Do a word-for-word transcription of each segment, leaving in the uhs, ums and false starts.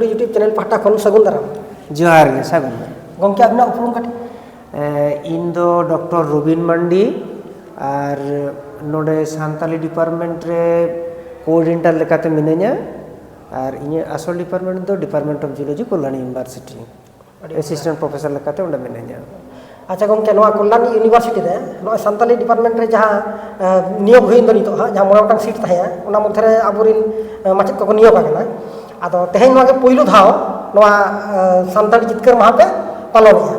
YouTube channel ᱯᱟᱦᱴᱟ ᱠᱷᱚᱱ ᱥᱟᱹᱜᱩᱱ ᱫᱟᱨᱟᱢ᱾ ᱡᱚᱦᱟᱨ ᱜᱮ, ᱥᱟᱹᱜᱩᱱ ᱫᱟᱨᱟᱢ᱾ ᱜᱚᱢᱠᱮ, ᱟᱹᱵᱤᱱᱟᱜ ᱩᱯᱨᱩᱢ ᱠᱟᱹᱴᱤᱡ? ᱮ, ᱤᱧ ᱫᱚ ᱰᱚᱠᱴᱚᱨ ᱨᱚᱵᱤᱱ ᱢᱟᱱᱰᱤ, ᱟᱨ ᱱᱚᱰᱮ ᱥᱟᱱᱛᱟᱞᱤ department ᱨᱮ coordinator ᱞᱮᱠᱟᱛᱮ ᱢᱤᱱᱟᱹᱧᱟ, ᱟᱨ ᱤᱧᱟᱹᱜ ᱟᱥᱚᱞ department ᱫᱚ Department of Zoology, Kalyani University᱾ ᱟᱹᱰᱤ ᱱᱟᱯᱟᱭ᱾ Assistant professor ᱞᱮᱠᱟᱛᱮ ᱚᱸᱰᱮ ᱢᱤᱱᱟᱹᱧᱟ᱾ ᱟᱪᱪᱷᱟ ᱜᱚᱢᱠᱮ, ᱱᱚᱣᱟ ᱠᱚᱞᱞᱟᱱᱤ University ᱨᱮ ᱱᱚᱜᱼᱚᱭ ᱥᱟᱱᱛᱟᱞᱤ department ᱨᱮ ᱡᱟᱦᱟᱸ, ᱮ, ᱱᱤᱭᱳᱜ ᱦᱩᱭᱮᱱ ᱫᱚ ᱱᱤᱛᱚᱜ ᱦᱟᱸᱜ, ᱡᱟᱦᱟᱸ ᱢᱚᱬᱮ ᱜᱚᱴᱟᱝ seat ᱛᱟᱦᱮᱸᱜᱼᱟ, ᱚᱱᱟ ᱢᱚᱫᱽᱫᱷᱮ ᱨᱮ ᱟᱵᱚᱨᱮᱱ, ᱮ, ᱢᱟᱪᱮᱫ ᱠᱚᱠᱚ ᱱᱤᱭᱳᱜ ᱟᱠᱟᱱᱟ᱾ ᱟᱫᱚ ᱛᱮᱦᱮᱧ ᱱᱚᱣᱟ ᱜᱮ ᱯᱩᱭᱞᱩ ᱫᱷᱟᱣ ᱱᱚᱣᱟ, ᱮ, ᱥᱟᱱᱛᱟᱲ ᱡᱤᱛᱠᱟᱹᱨ ᱢᱟᱦᱟ ᱯᱮ ᱯᱟᱞᱚᱱᱮᱜᱼᱟ᱾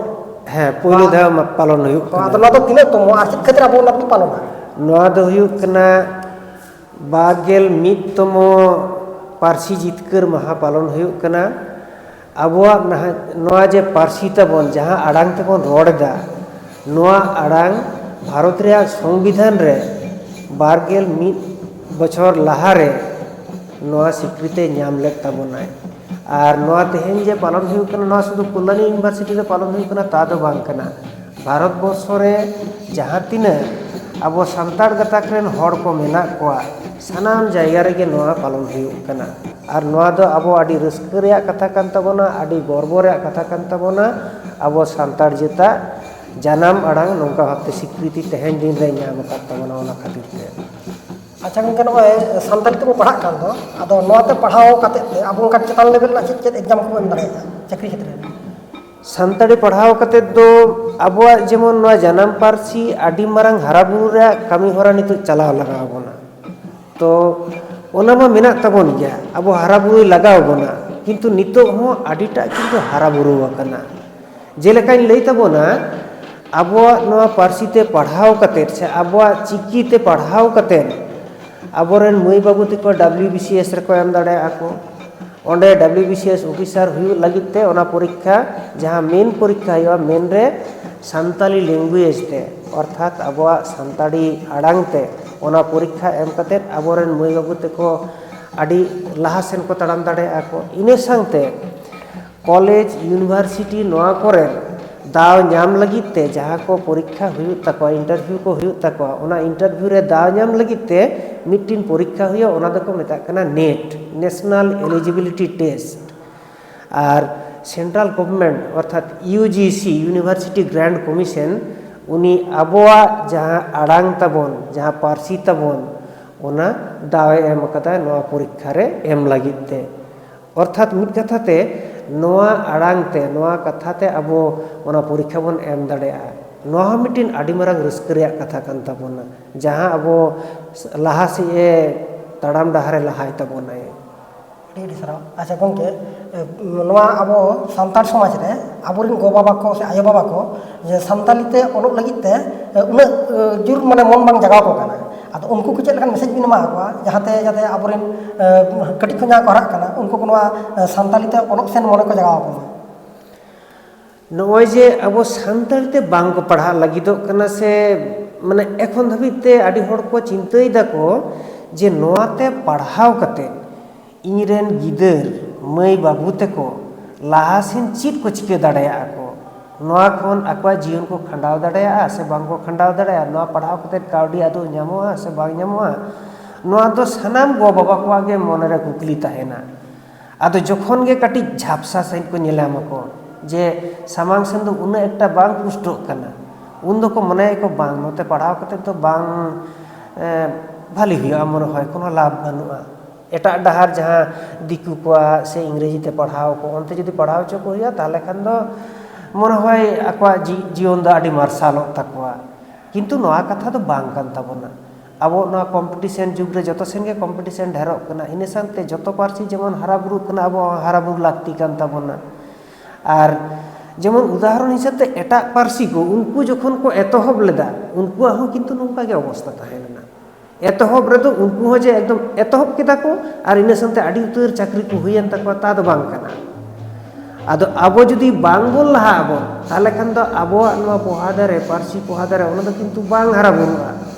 ᱦᱮᱸ, ᱯᱩᱭᱞᱩ ᱱᱚᱣᱟ ᱫᱷᱟᱣ ᱢᱟ ᱯᱟᱞᱚᱱ ᱦᱩᱭᱩᱜ ᱛᱚ, ᱠᱟᱱᱟ᱾ ᱟᱫᱚ ᱱᱚᱣᱟ ᱫᱚ ᱛᱤᱱᱟᱹᱜ ᱛᱚᱢᱚ ᱟᱨ ᱪᱮᱫ ᱠᱷᱟᱹᱛᱤᱨ ᱟᱵᱚ ᱚᱱᱟ ᱵᱚᱱ ᱯᱟᱞᱚᱱᱟ? ᱱᱚᱣᱟ ᱫᱚ ᱦᱩᱭᱩᱜ ᱠᱟᱱᱟ ᱵᱟᱨ ᱜᱮᱞ ᱢᱤᱫ ᱛᱚᱢᱚ ᱯᱟᱹᱨᱥᱤ ᱡᱤᱛᱠᱟᱹᱨ ᱢᱟᱦᱟ ᱯᱟᱞᱚᱱ ᱦᱩᱭᱩᱜ ᱠᱟᱱᱟ᱾ ᱟᱵᱚᱣᱟᱜ ᱱᱟᱦᱟᱜ ᱱᱚᱣᱟ ᱡᱮ ᱯᱟᱹᱨᱥᱤ ᱛᱟᱵᱚᱱ, ᱡᱟᱦᱟᱸ ᱟᱲᱟᱝ ᱛᱮᱵᱚᱱ ᱨᱚᱲ ᱮᱫᱟ, ᱱᱚᱣᱟ ᱟᱲᱟᱝ ᱵᱷᱟᱨᱚᱛ ᱨᱮᱭᱟᱜ ᱥᱚᱝᱵᱤᱫᱷᱟᱱ ᱨᱮ ᱵᱟᱨ ᱜᱮᱞ ᱢᱤᱫ ᱵᱚᱪᱷᱚᱨ ᱞᱟᱦᱟᱨᱮ ᱱᱚᱣᱟ ᱥᱤᱠᱨᱤᱛᱤ ᱧᱟᱢ ᱞᱮᱫ ᱛᱟᱵᱚᱱᱟᱭ᱾ ᱟᱨ ᱱᱚᱣᱟ ᱛᱮᱦᱮᱧ ᱡᱮ ᱯᱟᱞᱚᱱ ᱦᱩᱭᱩᱜ ᱠᱟᱱᱟ, ᱱᱚᱣᱟ ᱥᱩᱫᱷᱩ ᱠᱚᱞᱞᱟᱱᱤ University ᱨᱮ ᱯᱟᱞᱚᱱ ᱦᱩᱭᱩᱜ ᱠᱟᱱᱟ, ᱛᱟ ᱫᱚ ᱵᱟᱝ ᱠᱟᱱᱟ᱾ ᱵᱷᱟᱨᱚᱛ ᱵᱚᱨᱥᱚ ᱨᱮ ᱡᱟᱦᱟᱸ ᱛᱤᱱᱟᱹᱜ ᱟᱵᱚ ᱥᱟᱱᱛᱟᱲ ᱜᱟᱛᱟᱠ ᱨᱮᱱ ᱦᱚᱲ ᱠᱚ ᱢᱮᱱᱟᱜ ᱠᱚᱣᱟ, ᱥᱟᱱᱟᱢ ᱡᱟᱭᱜᱟ ᱨᱮᱜᱮ ᱱᱚᱣᱟ ᱯᱟᱞᱚᱱ ᱦᱩᱭᱩᱜ ᱠᱟᱱᱟ᱾ ᱟᱨ ᱱᱚᱣᱟ ᱫᱚ ᱟᱵᱚ ᱟᱹᱰᱤ ᱨᱟᱹᱥᱠᱟᱹ ᱨᱮᱭᱟᱜ ᱠᱟᱛᱷᱟ ᱠᱟᱱ ᱛᱟᱵᱚᱱᱟ, ᱟᱹᱰᱤ ᱜᱚᱨᱵᱚ ᱨᱮᱭᱟᱜ ᱠᱟᱛᱷᱟ ᱠᱟᱱ ᱛᱟᱵᱚᱱᱟ᱾ ᱟᱵᱚ ᱥᱟᱱᱛᱟᱲ ᱡᱟᱹᱛᱟᱜ ᱡᱟᱱᱟᱢ ᱟᱲᱟᱝ ᱱᱚᱝᱠᱟ ᱵᱷᱟᱵᱛᱮ ᱥᱤᱠᱨᱤᱛᱤ ᱛᱮᱦᱮᱧ ᱫᱤᱱ ᱨᱮ ᱧᱟᱢ ᱟᱠᱟᱫ ᱛᱟᱵᱚᱱᱟ, ᱚᱱᱟ ᱠᱷᱟᱹᱛᱤᱨ ᱛᱮ᱾ ᱟᱪᱪᱷᱟ ᱜᱚᱢᱠᱮ, ᱱᱚᱜᱼᱚᱭ ᱥᱟᱱᱛᱟᱲᱤ ᱛᱮᱵᱚ ᱯᱟᱲᱦᱟᱜ ᱠᱟᱱ ᱫᱚ, ᱟᱫᱚ ᱱᱚᱣᱟᱛᱮ ᱯᱟᱲᱦᱟᱣ ᱠᱟᱛᱮᱫ ᱛᱮ ᱟᱵᱚ ᱚᱱᱠᱟ ᱪᱮᱛᱟᱱ level ᱨᱮᱱᱟᱜ ᱪᱮᱫ ᱪᱮᱫ exam ᱠᱚᱵᱚ ᱮᱢ ᱫᱟᱲᱮᱭᱟᱜᱼᱟ ᱪᱟᱹᱠᱨᱤ ᱠᱷᱮᱛᱨᱮ ᱨᱮ? ᱥᱟᱱᱛᱟᱲᱤ ᱯᱟᱲᱦᱟᱣ ᱠᱟᱛᱮᱫ ᱫᱚ ᱟᱵᱚᱣᱟᱜ ᱡᱮᱢᱚᱱ ᱱᱚᱣᱟ ᱡᱟᱱᱟᱢ ᱯᱟᱹᱨᱥᱤ ᱟᱹᱰᱤ ᱢᱟᱨᱟᱝ ᱦᱟᱨᱟᱵᱩᱨᱩ ᱨᱮᱭᱟᱜ ᱠᱟᱹᱢᱤ ᱦᱚᱨᱟ ᱱᱤᱛᱚᱜ ᱪᱟᱞᱟᱣ ᱞᱟᱜᱟᱣ ᱵᱚᱱᱟ᱾ ᱛᱚ ᱚᱱᱟ ᱢᱟ ᱢᱮᱱᱟᱜ ᱛᱟᱵᱚᱱ ᱜᱮᱭᱟ, ᱟᱵᱚ ᱦᱟᱨᱟᱵᱩᱨᱩᱭ ᱞᱟᱜᱟᱣ ᱵᱚᱱᱟ, ᱠᱤᱱᱛᱩ ᱱᱤᱛᱚᱜ ᱦᱚᱸ ᱟᱹᱰᱤᱴᱟᱜ ᱠᱤᱱᱛᱩ ᱦᱟᱨᱟᱵᱩᱨᱩ ᱟᱠᱟᱱᱟ᱾ ᱡᱮᱞᱮᱠᱟᱧ ᱞᱟᱹᱭ ᱛᱟᱵᱚᱱᱟ, ᱟᱵᱚᱣᱟᱜ ᱱᱚᱣᱟ ᱯᱟᱹᱨᱥᱤ ᱛᱮ ᱯᱟᱲᱦᱟᱣ ᱠᱟᱛᱮᱫ ᱥᱮ ᱟᱵᱚᱣᱟᱜ ᱪᱤᱠᱤ ᱛᱮ ᱯᱟᱲᱦᱟᱣ ᱠᱟᱛᱮᱫ ᱟᱵᱚᱨᱮᱱ ᱢᱟᱹᱭ ᱵᱟᱹᱵᱩ ᱛᱟᱠᱚ W B C S ᱨᱮᱠᱚ ᱮᱢ ᱫᱟᱲᱮᱭᱟᱜᱼᱟ ᱠᱚ᱾ ᱚᱸᱰᱮ W B C S officer ᱦᱩᱭᱩᱜ ᱞᱟᱹᱜᱤᱫ ᱛᱮ ᱚᱱᱟ ᱯᱚᱨᱤᱠᱠᱷᱟ, ᱡᱟᱦᱟᱸ ᱢᱮᱱ ᱯᱚᱨᱤᱠᱠᱷᱟ ᱦᱩᱭᱩᱜᱼᱟ, ᱢᱮᱱ ᱨᱮ ᱥᱟᱱᱛᱟᱞᱤ language ᱛᱮ, ᱚᱨᱛᱷᱟᱛ ᱟᱵᱚᱣᱟᱜ ᱥᱟᱱᱛᱟᱲᱤ ᱟᱲᱟᱝ ᱛᱮ ᱚᱱᱟ ᱯᱚᱨᱤᱠᱠᱷᱟ ᱮᱢ ᱠᱟᱛᱮᱫ ᱟᱵᱚᱨᱮᱱ ᱢᱟᱹᱭ ᱵᱟᱹᱵᱩ ᱛᱟᱠᱚ ᱟᱹᱰᱤ ᱞᱟᱦᱟ ᱥᱮᱱ ᱠᱚ ᱛᱟᱲᱟᱢ ᱫᱟᱲᱮᱭᱟᱜᱼᱟ ᱠᱚ᱾ ᱤᱱᱟᱹ ᱥᱟᱶᱛᱮ ᱠᱚᱞᱮᱡᱽ, university ᱱᱚᱣᱟ ᱠᱚᱨᱮ ᱫᱟᱣ ᱧᱟᱢ ᱞᱟᱹᱜᱤᱫ ᱛᱮ ᱡᱟᱦᱟᱸ ᱠᱚ ᱯᱚᱨᱤᱠᱠᱷᱟ ᱦᱩᱭᱩᱜ ᱛᱟᱠᱚᱣᱟ, interview ᱠᱚ ᱦᱩᱭᱩᱜ ᱛᱟᱠᱚᱣᱟ, ᱚᱱᱟ interview ᱨᱮ ᱫᱟᱣ ᱧᱟᱢ ᱞᱟᱹᱜᱤᱫ ᱛᱮ ᱢᱤᱫᱴᱤᱱ ᱯᱚᱨᱤᱠᱠᱷᱟ ᱦᱩᱭᱩᱜᱼᱟ, ᱚᱱᱟ ᱫᱚᱠᱚ ᱢᱮᱛᱟᱜ ᱠᱟᱱᱟ NET, National Eligibility Test᱾ ᱟᱨ ᱥᱮᱱᱴᱨᱟᱞ ᱜᱚᱵᱷᱚᱨᱱᱢᱮᱱᱴ ᱚᱨᱛᱷᱟᱛ ᱤᱭᱩ ᱡᱤ ᱥᱤ, ᱤᱭᱩᱱᱤᱵᱷᱟᱨᱥᱤᱴᱤ ᱜᱨᱟᱱᱴ ᱠᱚᱢᱤᱥᱚᱱ, ᱩᱱᱤ ᱟᱵᱚᱣᱟᱜ ᱡᱟᱦᱟᱸ ᱟᱲᱟᱝ ᱛᱟᱵᱚᱱ, ᱡᱟᱦᱟᱸ ᱯᱟᱹᱨᱥᱤ ᱛᱟᱵᱚᱱ, ᱚᱱᱟ ᱫᱟᱣᱮ ᱮᱢ ᱟᱠᱟᱫᱟ ᱱᱚᱣᱟ ᱯᱚᱨᱤᱠᱠᱷᱟ ᱨᱮ ᱮᱢ ᱞᱟᱹᱜᱤᱫ ᱛᱮ᱾ ᱚᱨᱛᱷᱟᱛ ᱢᱤᱫ ᱠᱟᱛᱷᱟ ᱛᱮ, ᱱᱚᱣᱟ ᱟᱲᱟᱝ ᱛᱮ, ᱱᱚᱣᱟ ᱠᱟᱛᱷᱟ ᱛᱮ ᱟᱵᱚ ᱚᱱᱟ ᱯᱚᱨᱤᱠᱠᱷᱟ ᱵᱚᱱ ᱮᱢ ᱫᱟᱲᱮᱭᱟᱜᱼᱟ᱾ ᱱᱚᱣᱟ ᱦᱚᱸ ᱢᱤᱫᱴᱤᱱ ᱟᱹᱰᱤ ᱢᱟᱨᱟᱝ ᱨᱟᱹᱥᱠᱟᱹ ᱨᱮᱭᱟᱜ ᱠᱟᱛᱷᱟ ᱠᱟᱱ ᱛᱟᱵᱚᱱᱟ, ᱡᱟᱦᱟᱸ ᱟᱵᱚ ᱞᱟᱦᱟ ᱥᱮᱫ ᱮ ᱛᱟᱲᱟᱢ ᱰᱟᱦᱟᱨᱮ ᱞᱟᱦᱟᱭ ᱛᱟᱵᱚᱱᱟᱭ᱾ ᱟᱹᱰᱤ ᱟᱹᱰᱤ ᱥᱟᱨᱦᱟᱣ᱾ ᱟᱪᱪᱷᱟ ᱜᱚᱢᱠᱮ, ᱮ, ᱱᱚᱣᱟ ᱟᱵᱚ ᱥᱟᱱᱛᱟᱲ ᱥᱚᱢᱟᱡᱽ ᱨᱮ ᱟᱵᱚᱨᱮᱱ ᱜᱚ ᱵᱟᱵᱟ ᱠᱚ ᱥᱮ ᱟᱭᱳ ᱵᱟᱵᱟ ᱠᱚ ᱡᱮ ᱥᱟᱱᱛᱟᱞᱤ ᱛᱮ ᱚᱞᱚᱜ ᱞᱟᱹᱜᱤᱫ ᱛᱮ, ᱮ, ᱩᱱᱟᱹᱜ, ᱮ, ᱡᱳᱨ ᱢᱟᱱᱮ ᱢᱚᱱ ᱵᱟᱝ ᱡᱟᱜᱟᱣ ᱟᱠᱚ ᱠᱟᱱᱟ᱾ ᱟᱫᱚ ᱩᱱᱠᱩ ᱠᱚ ᱪᱮᱫ ᱞᱮᱠᱟᱱ ᱢᱮᱥᱮᱡᱽ ᱵᱤᱱ ᱮᱢᱟ ᱟᱠᱚᱣᱟ, ᱡᱟᱦᱟᱸᱛᱮ ᱡᱟᱛᱮ ᱟᱵᱚᱨᱮᱱ, ᱮ, ᱠᱟᱹᱴᱤᱡ ᱠᱷᱚᱱ ᱡᱟᱦᱟᱸ ᱠᱚ ᱦᱟᱨᱟᱜ ᱠᱟᱱᱟ, ᱩᱱᱠᱩ ᱠᱚ ᱱᱚᱣᱟ, ᱮ, ᱥᱟᱱᱛᱟᱞᱤ ᱛᱮ ᱚᱞᱚᱜ ᱥᱮᱱ ᱢᱚᱱᱮ ᱠᱚ ᱡᱟᱜᱟᱣ ᱟᱠᱚ ᱢᱟ? ᱱᱚᱜᱼᱚᱭ ᱡᱮ ᱟᱵᱚ ᱥᱟᱱᱛᱟᱲᱤ ᱛᱮ ᱵᱟᱝ ᱠᱚ ᱯᱟᱲᱦᱟᱜ ᱞᱟᱹᱜᱤᱫᱚᱜ ᱠᱟᱱᱟ, ᱥᱮ ᱢᱟᱱᱮ ᱮᱠᱷᱚᱱ ᱫᱷᱟᱹᱵᱤᱡ ᱛᱮ ᱟᱹᱰᱤ ᱦᱚᱲ ᱠᱚ ᱪᱤᱱᱛᱟᱹᱭ ᱫᱟᱠᱚ ᱡᱮ ᱱᱚᱣᱟ ᱛᱮ ᱯᱟᱲᱦᱟᱣ ᱠᱟᱛᱮ ᱤᱧ ᱨᱮᱱ ᱜᱤᱫᱟᱹᱨ ᱢᱟᱹᱭ ᱵᱟᱹᱵᱩ ᱛᱮᱠᱚ ᱞᱟᱦᱟ ᱥᱮᱱ ᱪᱮᱫ ᱠᱚ ᱪᱤᱠᱟᱹ ᱫᱟᱲᱮᱭᱟᱜᱼᱟ ᱠᱚ, ᱱᱚᱣᱟ ᱠᱷᱚᱱ ᱟᱠᱚᱣᱟᱜ ᱡᱤᱭᱚᱱ ᱠᱚ ᱠᱷᱟᱸᱰᱟᱣ ᱫᱟᱲᱮᱭᱟᱜᱼᱟ ᱥᱮ ᱵᱟᱝ ᱠᱚ ᱠᱷᱟᱸᱰᱟᱣ ᱫᱟᱲᱮᱭᱟᱜᱼᱟ, ᱱᱚᱣᱟ ᱯᱟᱲᱦᱟᱣ ᱠᱟᱛᱮ ᱠᱟᱹᱣᱰᱤ ᱟᱫᱚ ᱧᱟᱢᱚᱜᱼᱟ ᱥᱮ ᱵᱟᱝ ᱧᱟᱢᱚᱜᱼᱟ, ᱱᱚᱣᱟ ᱫᱚ ᱥᱟᱱᱟᱢ ᱜᱚ ᱵᱟᱵᱟ ᱠᱚᱣᱟᱜ ᱜᱮ ᱢᱚᱱᱮ ᱨᱮ ᱠᱩᱠᱞᱤ ᱛᱟᱦᱮᱱᱟ᱾ ᱟᱫᱚ ᱡᱚᱠᱷᱚᱱ ᱜᱮ ᱠᱟᱹᱴᱤᱡ ᱡᱷᱟᱯᱥᱟ ᱥᱟᱺᱦᱤᱡ ᱠᱚ ᱧᱮᱞᱟᱢᱟᱠᱚ ᱡᱮ ᱥᱟᱢᱟᱝ ᱥᱮᱱ ᱫᱚ ᱩᱱᱟᱹᱜ ᱮᱠᱴᱟ ᱵᱟᱝ ᱯᱩᱥᱴᱟᱹᱜ ᱠᱟᱱᱟ, ᱩᱱ ᱫᱚᱠᱚ ᱢᱚᱱᱮᱭᱟᱠᱚ, "ᱵᱟᱝ, ᱱᱚᱛᱮ ᱯᱟᱲᱦᱟᱣ ᱠᱟᱛᱮ ᱫᱚ ᱵᱟᱝ, ᱮ, ᱵᱷᱟᱞᱤ ᱦᱩᱭᱩᱜᱼᱟ, ᱢᱚᱱᱮ ᱦᱚᱭ ᱠᱳᱱᱳ ᱞᱟᱵᱷ ᱵᱟᱹᱱᱩᱜᱼᱟ, ᱮᱴᱟᱜ ᱰᱟᱦᱟᱨ ᱡᱟᱦᱟᱸ ᱫᱤᱠᱩ ᱠᱚᱣᱟᱜ ᱥᱮ ᱤᱝᱨᱮᱡᱤ ᱛᱮ ᱯᱟᱲᱦᱟᱣ ᱠᱚ, ᱚᱱᱛᱮ ᱡᱩᱫᱤ ᱯᱟᱲᱦᱟᱣ ᱦᱚᱪᱚ ᱠᱚ ᱦᱩᱭᱩᱜᱼᱟ, ᱛᱟᱦᱚᱞᱮ ᱠᱷᱟᱱ ᱫᱚ ᱢᱚᱱᱮ ᱦᱚᱭ ᱟᱠᱚᱣᱟᱜ ᱡᱤ-, ᱡᱤᱭᱚᱱ ᱫᱚ ᱟᱹᱰᱤ ᱢᱟᱨᱥᱟᱞᱚᱜ ᱛᱟᱠᱚᱣᱟ᱾" ᱠᱤᱱᱛᱩ ᱱᱚᱣᱟ ᱠᱟᱛᱷᱟ ᱫᱚ ᱵᱟᱝ ᱠᱟᱱ ᱛᱟᱵᱚᱱᱟ᱾ ᱟᱵᱚ ᱱᱚᱣᱟ ᱠᱚᱢᱯᱤᱴᱤᱥᱮᱱ ᱡᱩᱜᱽ ᱨᱮ ᱡᱚᱛᱚ ᱥᱮᱱ ᱜᱮ ᱠᱚᱢᱯᱤᱴᱤᱥᱮᱱ ᱰᱷᱮᱨᱚᱜ ᱠᱟᱱᱟ, ᱤᱱᱟᱹ ᱥᱟᱶᱛᱮ ᱡᱚᱛᱚ ᱯᱟᱹᱨᱥᱤ ᱡᱮᱢᱚᱱ ᱦᱟᱨᱟ ᱵᱩᱨᱩᱜ ᱠᱟᱱᱟ, ᱟᱵᱚ ᱦᱚᱸ ᱦᱟᱨᱟ ᱵᱩᱨᱩ ᱞᱟᱹᱠᱛᱤ ᱠᱟᱱ ᱛᱟᱵᱚᱱᱟ᱾ ᱟᱨ ᱡᱮᱢᱚᱱ ᱩᱫᱟᱦᱚᱨᱚᱱ ᱦᱤᱥᱟᱹᱵ ᱛᱮ ᱮᱴᱟᱜ ᱯᱟᱹᱨᱥᱤ ᱠᱚ, ᱩᱱᱠᱩ ᱡᱚᱠᱷᱚᱱ ᱠᱚ ᱮᱛᱚᱦᱚᱵ ᱞᱮᱫᱟ, ᱩᱱᱠᱩᱣᱟᱜ ᱦᱚᱸ ᱠᱤᱱᱛᱩ ᱱᱚᱝᱠᱟ ᱜᱮ ᱚᱵᱚᱥᱛᱟ ᱛᱟᱦᱮᱸ ᱞᱮᱱᱟ᱾ ᱮᱛᱚᱦᱚᱵ ᱨᱮᱫᱚ ᱩᱱᱠᱩ ᱦᱚᱸ ᱡᱮ ᱮᱠᱫᱚᱢ ᱮᱛᱚᱦᱚᱵ ᱠᱮᱫᱟ ᱠᱚ ᱟᱨ ᱤᱱᱟᱹ ᱥᱟᱶᱛᱮ ᱟᱹᱰᱤ ᱩᱛᱟᱹᱨ ᱪᱟᱹᱠᱨᱤ ᱠᱚ ᱦᱩᱭᱮᱱ ᱛᱟᱠᱚᱣᱟ, ᱛᱟ ᱫᱚ ᱵᱟᱝ ᱠᱟᱱᱟ᱾ ᱟᱫᱚ ᱟᱵᱚ ᱡᱩᱫᱤ ᱵᱟᱝ ᱵᱚᱱ ᱞᱟᱦᱟᱜ ᱟᱵᱚᱱ, ᱛᱟᱦᱚᱞᱮ ᱠᱷᱟᱱ ᱫᱚ ᱟᱵᱚᱣᱟᱜ ᱱᱚᱣᱟ ᱯᱚᱦᱟ ᱫᱟᱨᱮ, ᱯᱟᱹᱨᱥᱤ ᱯᱚᱦᱟ ᱫᱟᱨᱮ, ᱚᱱᱟ ᱫᱚ ᱠᱤᱱᱛᱩ ᱵᱟᱝ ᱦᱟᱨᱟ ᱵᱩᱨᱩᱜᱼᱟ᱾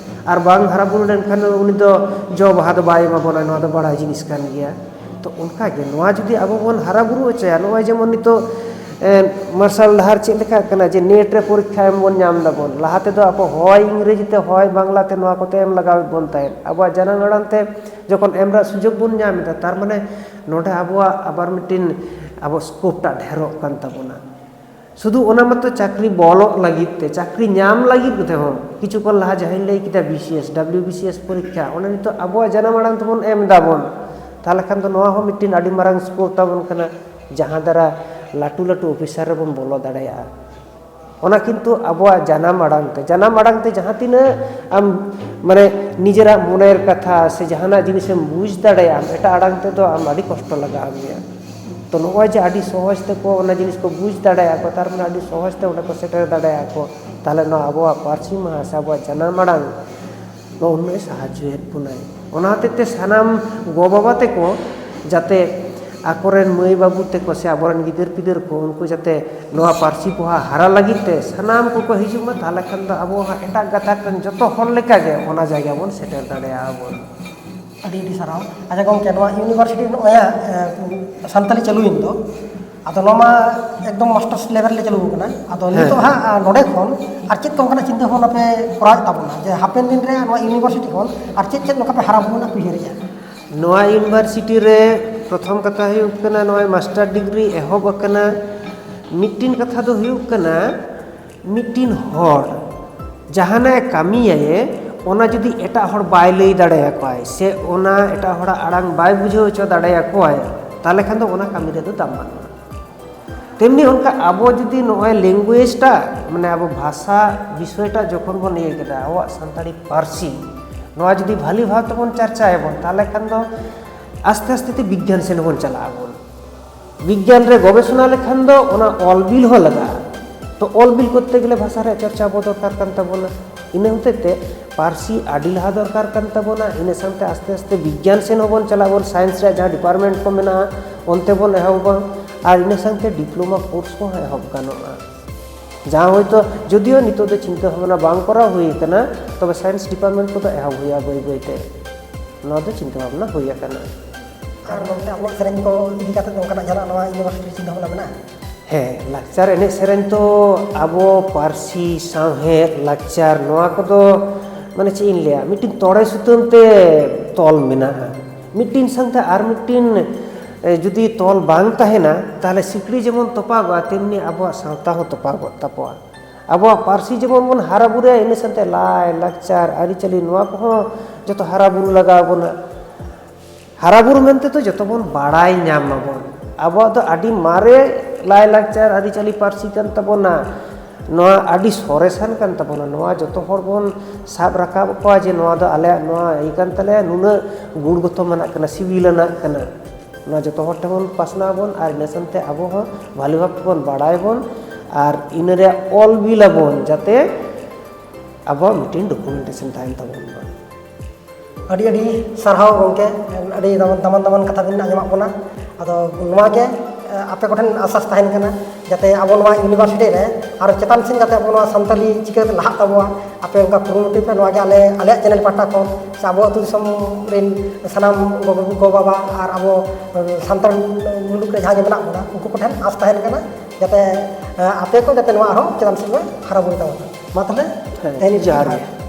ᱟᱨ ᱵᱟᱝ ᱦᱟᱨᱟ ᱵᱩᱨᱩ ᱞᱮᱱᱠᱷᱟᱱ ᱫᱚ ᱩᱱᱤ ᱫᱚ ᱡᱚ ᱵᱟᱦᱟ ᱫᱚ ᱵᱟᱭ ᱮᱢᱟ ᱵᱚᱱᱟ, ᱱᱚᱣᱟ ᱫᱚ ᱵᱟᱲᱟᱭ ᱡᱤᱱᱤᱥ ᱠᱟᱱ ᱜᱮᱭᱟ᱾ ᱛᱚ ᱚᱱᱠᱟ ᱜᱮ ᱱᱚᱣᱟ ᱡᱩᱫᱤ ᱟᱵᱚ ᱵᱚᱱ ᱦᱟᱨᱟ ᱵᱩᱨᱩ ᱦᱚᱪᱚᱭᱟ, ᱱᱚᱜᱼᱚᱭ ᱡᱮᱢᱚᱱ ᱱᱤᱛᱚᱜ, ᱮ, ᱢᱟᱨᱥᱟᱞ ᱰᱟᱦᱟᱨ ᱪᱮᱫ ᱞᱮᱠᱟ ᱠᱟᱱᱟ ᱡᱮ ᱱᱮᱴ ᱨᱮ ᱯᱚᱨᱤᱠᱠᱷᱟ ᱮᱢ ᱵᱚᱱ ᱧᱟᱢ ᱫᱟᱵᱚᱱ, ᱞᱟᱦᱟ ᱛᱮᱫᱚ ᱟᱵᱚ ᱦᱚᱭ ᱤᱝᱨᱮᱡᱤ ᱛᱮ ᱦᱚᱭ ᱵᱟᱝᱞᱟ ᱛᱮ ᱱᱚᱣᱟ ᱠᱚᱛᱮ ᱮᱢ ᱞᱟᱜᱟᱣᱮᱫ ᱵᱚᱱ ᱛᱟᱦᱮᱸᱫ, ᱟᱵᱚᱣᱟᱜ ᱡᱟᱱᱟᱢ ᱟᱲᱟᱝ ᱛᱮ ᱡᱚᱠᱷᱚᱱ ᱮᱢ ᱨᱮᱭᱟᱜ ᱥᱩᱡᱳᱜᱽ ᱵᱚᱱ ᱧᱟᱢ ᱮᱫᱟ, ᱛᱟᱨ ᱢᱟᱱᱮ ᱱᱚᱰᱮ ᱟᱵᱚᱣᱟᱜ ᱟᱵᱟᱨ ᱢᱤᱫᱴᱤᱱ ᱟᱵᱚ ᱥᱠᱳᱯ ᱴᱟᱜ ᱰᱷᱮᱨᱚᱜ ᱠᱟᱱ ᱛᱟᱵᱚᱱᱟ᱾ ᱥᱩᱫᱷᱩ ᱚᱱᱟ ᱢᱟᱛᱚ ᱪᱟᱹᱠᱨᱤ ᱵᱚᱞᱚᱜ ᱞᱟᱹᱜᱤᱫ ᱛᱮ, ᱪᱟᱹᱠᱨᱤ ᱧᱟᱢ ᱞᱟᱹᱜᱤᱫ ᱛᱮᱦᱚᱸ, ᱠᱤᱪᱷᱩ ᱠᱷᱚᱱ ᱞᱟᱦᱟ ᱡᱟᱦᱟᱸᱧ ᱞᱟᱹᱭ ᱠᱮᱫᱟ, B C S, W B C S ᱯᱚᱨᱤᱠᱠᱷᱟ, ᱚᱱᱟ ᱱᱤᱛᱚᱜ ᱟᱵᱚᱣᱟᱜ ᱡᱟᱱᱟᱢ ᱟᱲᱟᱝ ᱛᱮᱵᱚᱱ ᱮᱢ ᱫᱟᱵᱚᱱ᱾ ᱛᱟᱦᱚᱞᱮ ᱠᱷᱟᱱ ᱫᱚ ᱱᱚᱣᱟ ᱦᱚᱸ ᱢᱤᱫᱴᱤᱱ ᱟᱹᱰᱤ ᱢᱟᱨᱟᱝ ᱥᱠᱳᱯ ᱛᱟᱵᱚᱱ ᱠᱟᱱᱟ, ᱡᱟᱦᱟᱸ ᱫᱟᱨᱟ ᱞᱟᱹᱴᱩ ᱞᱟᱹᱴᱩ ᱚᱯᱷᱤᱥᱟᱨ ᱨᱮᱵᱚᱱ ᱵᱚᱞᱚ ᱫᱟᱲᱮᱭᱟᱜᱼᱟ᱾ ᱚᱱᱟ ᱠᱤᱱᱛᱩ ᱟᱵᱚᱣᱟᱜ ᱡᱟᱱᱟᱢ ᱟᱲᱟᱝ ᱛᱮ, ᱡᱟᱱᱟᱢ ᱟᱲᱟᱝ ᱛᱮ ᱡᱟᱦᱟᱸ ᱛᱤᱱᱟᱹᱜ ᱟᱢ, ᱢᱟᱱᱮ, ᱱᱤᱡᱮᱨᱟᱜ ᱢᱚᱱᱮᱨ ᱠᱟᱛᱷᱟ ᱥᱮ ᱡᱟᱦᱟᱱᱟᱜ ᱡᱤᱱᱤᱥᱮᱢ ᱵᱩᱡᱽ ᱫᱟᱲᱮᱭᱟᱜᱼᱟ, ᱮᱴᱟᱜ ᱟᱲᱟᱝ ᱛᱮᱫᱚ ᱟᱢ ᱟᱹᱰᱤ ᱠᱚᱥᱴᱚ ᱞᱟᱜᱟᱣ ᱢᱮᱭᱟ᱾ ᱛᱚ, ᱱᱚᱜᱼᱚᱭ ᱡᱮ ᱟᱹᱰᱤ ᱥᱚᱦᱚᱡᱽ ᱛᱮᱠᱚ ᱚᱱᱟ ᱡᱤᱱᱤᱥ ᱠᱚ ᱵᱩᱡᱽ ᱫᱟᱲᱮᱭᱟᱜᱼᱟ ᱠᱚ, ᱛᱟᱨ ᱢᱟᱱᱮ ᱟᱹᱰᱤ ᱥᱚᱦᱚᱡᱽ ᱛᱮ ᱚᱸᱰᱮ ᱠᱚ ᱥᱮᱴᱮᱨ ᱫᱟᱲᱮᱭᱟᱜᱼᱟ ᱠᱚ᱾ ᱛᱟᱦᱚᱞᱮ ᱱᱚᱣᱟ ᱟᱵᱚᱣᱟᱜ ᱯᱟᱹᱨᱥᱤ ᱢᱟᱦᱟ ᱥᱮ ᱟᱵᱚᱣᱟᱜ ᱡᱟᱱᱟᱢ ᱟᱲᱟᱝ, ᱱᱚᱜᱼᱚ ᱱᱩᱱᱟᱹᱜ ᱮ ᱥᱟᱦᱟᱡᱽᱡᱚᱭᱮᱫ ᱵᱚᱱᱟᱭ᱾ ᱚᱱᱟ ᱦᱚᱛᱮᱡ ᱛᱮ ᱥᱟᱱᱟᱢ ᱜᱚ-ᱵᱟᱵᱟ ᱛᱮᱠᱚ ᱡᱟᱛᱮ ᱟᱠᱚᱨᱮᱱ ᱢᱟᱹᱭ ᱵᱟᱹᱵᱩ ᱛᱮᱠᱚ ᱥᱮ ᱟᱵᱚᱨᱮᱱ ᱜᱤᱫᱟᱹᱨ ᱯᱤᱫᱟᱹᱨ ᱠᱚ, ᱩᱱᱠᱩ ᱡᱟᱛᱮ ᱱᱚᱣᱟ ᱯᱟᱹᱨᱥᱤ ᱯᱚᱦᱟ ᱦᱟᱨᱟ ᱞᱟᱹᱜᱤᱫ ᱛᱮ ᱥᱟᱱᱟᱢ ᱠᱚᱠᱚ ᱦᱤᱡᱩᱜ ᱢᱟ, ᱛᱟᱦᱚᱞᱮ ᱠᱷᱟᱱ ᱫᱚ ᱟᱵᱚ ᱦᱚᱸ ᱮᱴᱟᱜ ᱜᱟᱛᱟᱠ ᱨᱮᱱ ᱡᱚᱛᱚ ᱦᱚᱲ ᱞᱮᱠᱟᱜᱮ ᱚᱱᱟ ᱡᱟᱭᱜᱟ ᱵᱚᱱ ᱥᱮᱴᱮᱨ ᱫᱟᱲᱮᱭᱟᱜᱼᱟ ᱵᱚᱱ᱾ ᱟᱹᱰᱤ ᱟᱹᱰᱤ ᱥᱟᱨᱦᱟᱣ᱾ ᱟᱪᱪᱷᱟ ᱜᱚᱢᱠᱮ, ᱱᱚᱣᱟ ᱤᱭᱩᱱᱤᱵᱷᱟᱨᱥᱤᱴᱤ ᱱᱚᱜᱼᱚᱭ ᱦᱟᱸᱜ, ᱮ, ᱥᱟᱱᱛᱟᱞᱤ ᱪᱟᱹᱞᱩᱭᱮᱱ ᱫᱚ, ᱟᱫᱚ ᱱᱚᱣᱟ ᱢᱟ ᱮᱠᱫᱚᱢ ᱢᱟᱥᱴᱟᱨᱥ ᱞᱮᱵᱮᱞ ᱨᱮ ᱪᱟᱹᱞᱩ ᱟᱠᱟᱱᱟ᱾ ᱟᱫᱚ ᱦᱮᱸ᱾ ᱱᱤᱛᱚᱜ ᱦᱟᱸᱜ, ᱟ, ᱱᱚᱰᱮ ᱠᱷᱚᱱ ᱟᱨ ᱪᱮᱫ ᱠᱚ ᱚᱱᱠᱟᱱᱟᱜ ᱪᱤᱱᱛᱟᱹ ᱵᱷᱟᱵᱽᱱᱟ ᱯᱮ ᱠᱚᱨᱟᱣᱮᱫ ᱛᱟᱵᱚᱱᱟ ᱡᱮ ᱦᱟᱯᱮᱱ ᱫᱤᱱ ᱨᱮ ᱱᱚᱣᱟ ᱤᱭᱩᱱᱤᱵᱷᱟᱨᱥᱤᱴᱤ ᱠᱷᱚᱱ ᱟᱨ ᱪᱮᱫ ᱪᱮᱫ ᱱᱚᱝᱠᱟ ᱯᱮ ᱦᱟᱨᱟ ᱵᱩᱨᱩ ᱨᱮᱱᱟᱜ ᱯᱮ ᱩᱭᱦᱟᱹᱨᱮᱫᱼᱟ? ᱱᱚᱣᱟ ᱤᱭᱩᱱᱤᱵᱷᱟᱨᱥᱤᱴᱤ ᱨᱮ ᱯᱨᱚᱛᱷᱚᱢ ᱠᱟᱛᱷᱟ ᱦᱩᱭᱩᱜ ᱠᱟᱱᱟ, ᱱᱚᱜᱼᱚᱭ ᱢᱟᱥᱴᱟᱨ ᱰᱤᱜᱽᱨᱤ ᱮᱦᱚᱵ ᱟᱠᱟᱱᱟ᱾ ᱢᱤᱫᱴᱤᱱ ᱠᱟᱛᱷᱟ ᱫᱚ ᱦᱩᱭᱩᱜ ᱠᱟᱱᱟ, ᱢᱤᱫᱴᱤᱱ ᱦᱚᱲ ᱡᱟᱦᱟᱱᱟᱜ ᱮ ᱠᱟᱹᱢᱤᱭᱟᱭᱮ, ᱚᱱᱟ ᱡᱩᱫᱤ ᱮᱴᱟᱜ ᱦᱚᱲ ᱵᱟᱭ ᱞᱟᱹᱭ ᱫᱟᱲᱮᱭᱟᱠᱚᱣᱟᱭ ᱥᱮ ᱚᱱᱟ ᱮᱴᱟᱜ ᱦᱚᱲᱟᱜ ᱟᱲᱟᱝ ᱵᱟᱭ ᱵᱩᱡᱷᱟᱹᱣ ᱦᱚᱪᱚ ᱫᱟᱲᱮᱭᱟᱠᱚᱣᱟᱭ, ᱛᱟᱦᱚᱞᱮ ᱠᱷᱟᱱ ᱫᱚ ᱚᱱᱟ ᱠᱟᱹᱢᱤ ᱨᱮᱫᱚ ᱫᱟᱢ ᱵᱟᱹᱱᱩᱜᱼᱟ᱾ ᱛᱮᱢᱱᱤ ᱚᱱᱠᱟ ᱟᱵᱚ ᱡᱩᱫᱤ ᱱᱚᱜᱼᱚᱭ ᱞᱮᱝᱜᱩᱭᱮᱡᱽ ᱴᱟᱜ, ᱢᱟᱱᱮ ᱟᱵᱚ ᱵᱷᱟᱥᱟ ᱵᱤᱥᱚᱭ ᱴᱟᱜ ᱡᱚᱠᱷᱚᱱ ᱵᱚᱱ ᱤᱭᱟᱹ ᱠᱮᱫᱟ, ᱟᱵᱚᱣᱟᱜ ᱥᱟᱱᱛᱟᱲᱤ ᱯᱟᱹᱨᱥᱤ, ᱱᱚᱣᱟ ᱡᱩᱫᱤ ᱵᱷᱟᱹᱞᱤ ᱵᱷᱟᱵᱽ ᱛᱮᱵᱚᱱ ᱪᱟᱨᱪᱟᱭᱟᱵᱚᱱ, ᱛᱟᱦᱚᱞᱮ ᱠᱷᱟᱱ ᱫᱚ ᱟᱥᱛᱮ ᱟᱥᱛᱮ ᱛᱮ ᱵᱤᱜᱽᱜᱟᱱ ᱥᱮᱱ ᱵᱚᱱ ᱪᱟᱞᱟᱜ ᱟᱵᱚᱱ᱾ ᱵᱤᱜᱽᱜᱟᱱ ᱨᱮ ᱜᱚᱵᱮᱥᱚᱱᱟ ᱞᱮᱠᱷᱟᱱ ᱫᱚ ᱚᱱᱟ ᱚᱞ ᱵᱤᱞ ᱦᱚᱸ ᱞᱟᱜᱟᱜᱼᱟ᱾ ᱛᱚ, ᱚᱞ ᱵᱤᱞ ᱠᱚᱨᱛᱮ ᱜᱮᱞᱮ ᱵᱷᱟᱥᱟ ᱨᱮᱭᱟᱜ ᱪᱚᱨᱪᱟ ᱟᱵᱚ ᱫᱚᱨᱠᱟᱨ ᱠᱟᱱ ᱛᱟᱵᱚᱱᱟ᱾ ᱤᱱᱟᱹ ᱦᱚᱛᱮᱡ ᱛᱮ ᱯᱟᱹᱨᱥᱤ ᱟᱹᱰᱤ ᱞᱟᱦᱟ ᱫᱚᱨᱠᱟᱨ ᱠᱟᱱ ᱛᱟᱵᱚᱱᱟ᱾ ᱤᱱᱟᱹ ᱥᱟᱶᱛᱮ ᱟᱥᱛᱮ ᱟᱥᱛᱮ ᱵᱤᱜᱽᱜᱟᱱ ᱥᱮᱱ ᱦᱚᱸᱵᱚᱱ ᱪᱟᱞᱟᱜ ᱟᱵᱚᱱ, ᱥᱟᱭᱮᱱᱥ ᱨᱮᱭᱟᱜ ᱡᱟᱦᱟᱸ ᱰᱤᱯᱟᱨᱴᱢᱮᱱᱴ ᱠᱚ ᱢᱮᱱᱟᱜᱼᱟ, ᱚᱱᱛᱮ ᱵᱚᱱ ᱮᱦᱚᱵᱟ᱾ ᱟᱨ ᱤᱱᱟᱹ ᱥᱟᱶᱛᱮ ᱰᱤᱯᱞᱳᱢᱟ ᱠᱳᱨᱥ ᱠᱚᱦᱚᱸ ᱮᱦᱚᱵ ᱜᱟᱱᱚᱜᱼᱟ, ᱡᱟᱦᱟᱸ ᱦᱚᱭᱛᱳ ᱡᱩᱫᱤᱭᱳ ᱱᱤᱛᱚᱜ ᱫᱚ ᱪᱤᱱᱛᱟᱹ ᱵᱷᱟᱵᱽᱱᱟ ᱵᱟᱝ ᱠᱚᱨᱟᱣ ᱦᱩᱭ ᱟᱠᱟᱱᱟ, ᱛᱚᱵᱮ ᱥᱟᱭᱮᱱᱥ ᱰᱤᱯᱟᱨᱴᱢᱮᱱᱴ ᱠᱚᱫᱚ ᱮᱦᱚᱵ ᱦᱩᱭᱩᱜᱼᱟ ᱵᱟᱹᱭ ᱵᱟᱹᱭ ᱛᱮ᱾ ᱱᱚᱣᱟ ᱫᱚ ᱪᱤᱱᱛᱟᱹ ᱵᱷᱟᱵᱽᱱᱟ ᱦᱩᱭ ᱟᱠᱟᱱᱟ᱾ ᱟᱨ ᱱᱚᱛᱮ ᱟᱵᱚᱣᱟᱜ ᱥᱮᱨᱮᱧ ᱠᱚ ᱤᱫᱤ ᱠᱟᱛᱮ ᱫᱚ ᱚᱱᱠᱟᱱᱟᱜ ᱡᱟᱦᱟᱱᱟᱜ ᱱᱚᱣᱟ ᱤᱭᱩᱱᱤᱵᱷᱟᱨᱥᱤᱴᱤ ᱪᱤᱱᱛᱟᱹ ᱵᱷᱟᱵᱽᱱᱟ ᱢᱮᱱᱟᱜᱼᱟ? ᱦᱮᱸ, ᱞᱟᱠᱪᱟᱨ ᱮᱱᱮᱡ ᱥᱮᱨᱮᱧ ᱛᱚ ᱟᱵᱚ ᱯᱟᱹᱨᱥᱤ, ᱥᱟᱶᱦᱮᱫ, ᱞᱟᱠᱪᱟᱨ, ᱱᱚᱣᱟ ᱠᱚᱫᱚ, ᱢᱟᱱᱮ, ᱪᱮᱫ ᱤᱧ ᱞᱟᱹᱭᱟ, ᱢᱤᱫᱴᱤᱱ ᱛᱚᱲᱮ ᱥᱩᱛᱟᱹᱢ ᱛᱮ ᱛᱚᱞ ᱢᱮᱱᱟᱜᱼᱟ᱾ ᱢᱤᱫᱴᱤᱱ ᱥᱟᱶᱛᱮ ᱟᱨ ᱢᱤᱫᱴᱤᱱ ᱡᱩᱫᱤ ᱛᱚᱞ ᱵᱟᱝ ᱛᱟᱦᱮᱱᱟ, ᱛᱟᱦᱚᱞᱮ ᱥᱤᱠᱲᱤ ᱡᱮᱢᱚᱱ ᱛᱚᱯᱟᱜᱚᱜᱼᱟ, ᱛᱮᱢᱱᱤ ᱟᱵᱚᱣᱟᱜ ᱥᱟᱶᱛᱟ ᱦᱚᱸ ᱛᱚᱯᱟᱜᱚᱜ ᱛᱟᱵᱚᱣᱟ᱾ ᱟᱵᱚᱣᱟᱜ ᱯᱟᱹᱨᱥᱤ ᱡᱮᱢᱚᱱ ᱵᱚᱱ ᱦᱟᱨᱟ ᱵᱩᱨᱩᱭᱟ, ᱤᱱᱟᱹ ᱥᱟᱶᱛᱮ ᱞᱟᱭ ᱞᱟᱠᱪᱟᱨ ᱟᱹᱨᱤᱪᱟᱹᱞᱤ ᱱᱚᱣᱟ ᱠᱚᱦᱚᱸ ᱡᱚᱛᱚ ᱦᱟᱨᱟ ᱵᱩᱨᱩ ᱞᱟᱜᱟᱣ ᱵᱚᱱᱟ᱾ ᱦᱟᱨᱟ ᱵᱩᱨᱩ ᱢᱮᱱᱛᱮ ᱫᱚ ᱡᱚᱛᱚ ᱵᱚᱱ ᱵᱟᱲᱟᱭ ᱧᱟᱢ ᱟᱵᱚᱱ᱾ ᱟᱵᱚᱣᱟᱜ ᱫᱚ ᱟᱹᱰᱤ ᱢᱟᱨᱮ ᱞᱟᱭ ᱞᱟᱠᱪᱟᱨ ᱟᱹᱨᱤᱪᱟᱹᱞᱤ ᱯᱟᱹᱨᱥᱤ ᱠᱟᱱ ᱛᱟᱵᱚᱱᱟ᱾ ᱱᱚᱣᱟ ᱟᱹᱰᱤ ᱥᱚᱨᱮᱥᱟᱱ ᱠᱟᱱ ᱛᱟᱵᱚᱱᱟ᱾ ᱱᱚᱣᱟ ᱡᱚᱛᱚ ᱦᱚᱲ ᱵᱚᱱ ᱥᱟᱵ ᱨᱟᱠᱟᱵ ᱠᱚᱣᱟ ᱡᱮ ᱱᱚᱣᱟ ᱫᱚ ᱟᱞᱮᱭᱟᱜ ᱱᱚᱣᱟ ᱤᱭᱟᱹ ᱠᱟᱱ ᱛᱟᱞᱮᱭᱟ, ᱱᱩᱱᱟᱹᱜ ᱜᱩᱬ ᱜᱚᱛᱚᱢᱟᱱᱟᱜ ᱠᱟᱱᱟ, ᱥᱤᱵᱤᱞᱟᱱᱟᱜ ᱠᱟᱱᱟ᱾ ᱱᱚᱣᱟ ᱡᱚᱛᱚ ᱦᱚᱲ ᱴᱷᱮᱱ ᱵᱚᱱ ᱯᱟᱥᱱᱟᱣ ᱟᱵᱚᱱ ᱟᱨ ᱤᱱᱟᱹ ᱥᱟᱶᱛᱮ ᱟᱵᱚ ᱦᱚᱸ ᱵᱷᱟᱞᱤ ᱵᱷᱟᱵ ᱛᱮᱵᱚᱱ ᱵᱟᱲᱟᱭ ᱟᱵᱚᱱ ᱟᱨ ᱤᱱᱟᱹ ᱨᱮᱭᱟᱜ ᱚᱞ ᱵᱤᱞ ᱟᱵᱚᱱ, ᱡᱟᱛᱮ ᱟᱵᱚᱣᱟᱜ ᱢᱤᱫᱴᱮᱱ ᱰᱚᱠᱩᱢᱮᱱᱴᱮᱥᱚᱱ ᱛᱟᱦᱮᱱ ᱛᱟᱵᱚᱱ ᱢᱟ᱾ ᱟᱹᱰᱤ ᱟᱹᱰᱤ ᱥᱟᱨᱦᱟᱣ ᱜᱚᱢᱠᱮ, ᱟᱹᱰᱤ ᱫᱟᱢᱟᱱ ᱫᱟᱢᱟᱱ ᱫᱟᱢᱟᱱ ᱠᱟᱛᱷᱟ ᱵᱤᱱ ᱟᱸᱡᱚᱢᱟᱜ ᱵᱚᱱᱟ᱾ ᱟᱫᱚ ᱱᱚᱣᱟ ᱜᱮ ᱟᱯᱮ ᱠᱚᱴᱷᱮᱱ ᱟᱥᱟᱥ ᱛᱟᱦᱮᱱ ᱠᱟᱱᱟ, ᱡᱟᱛᱮ ᱟᱵᱚ ᱱᱚᱣᱟ ᱤᱭᱩᱱᱤᱵᱷᱟᱨᱥᱤᱴᱤ ᱨᱮ ᱟᱨᱚ ᱪᱮᱛᱟᱱ ᱥᱮᱱ ᱡᱟᱛᱮ ᱟᱵᱚ ᱱᱚᱣᱟ ᱥᱟᱱᱛᱟᱲᱤ ᱪᱤᱠᱟᱹ ᱞᱟᱦᱟᱜ ᱛᱟᱵᱚᱣᱟ᱾ ᱟᱯᱮ ᱚᱱᱠᱟ ᱠᱩᱨᱩᱢᱩᱴᱩᱭ ᱯᱮ᱾ ᱱᱚᱣᱟ ᱜᱮ ᱟᱞᱮ ᱟᱞᱮᱭᱟᱜ ᱪᱮᱱᱮᱞ ᱯᱟᱦᱴᱟ ᱠᱷᱚᱱ ᱥᱮ ᱟᱵᱚ ᱟᱹᱛᱩ ᱫᱤᱥᱚᱢ ᱨᱮᱱ ᱥᱟᱱᱟᱢ ᱜᱚ ᱜᱚ ᱵᱟᱵᱟ ᱟᱨ ᱟᱵᱚ ᱥᱟᱱᱛᱟᱲ ᱢᱩᱞᱩᱠ ᱨᱮ ᱡᱟᱦᱟᱸ ᱜᱮ ᱢᱮᱱᱟᱜ ᱵᱚᱱᱟ, ᱩᱱᱠᱩ ᱠᱚᱴᱷᱮᱱ ᱟᱥ ᱛᱟᱦᱮᱱ ᱠᱟᱱᱟ ᱡᱟᱛᱮ ᱟᱯᱮ ᱠᱚ ᱡᱟᱛᱮ ᱱᱚᱣᱟ ᱟᱨᱦᱚᱸ ᱪᱮᱛᱟᱱ ᱥᱮᱫ ᱯᱮ ᱦᱟᱨᱟ ᱵᱩᱨᱩᱭ ᱛᱟᱵᱚᱱᱟ᱾ ᱢᱟ ᱛᱟᱦᱚᱞᱮ ᱦᱮᱸ, ᱛᱮᱦᱮᱧ ᱡᱚᱦᱟᱨ ᱜᱮ᱾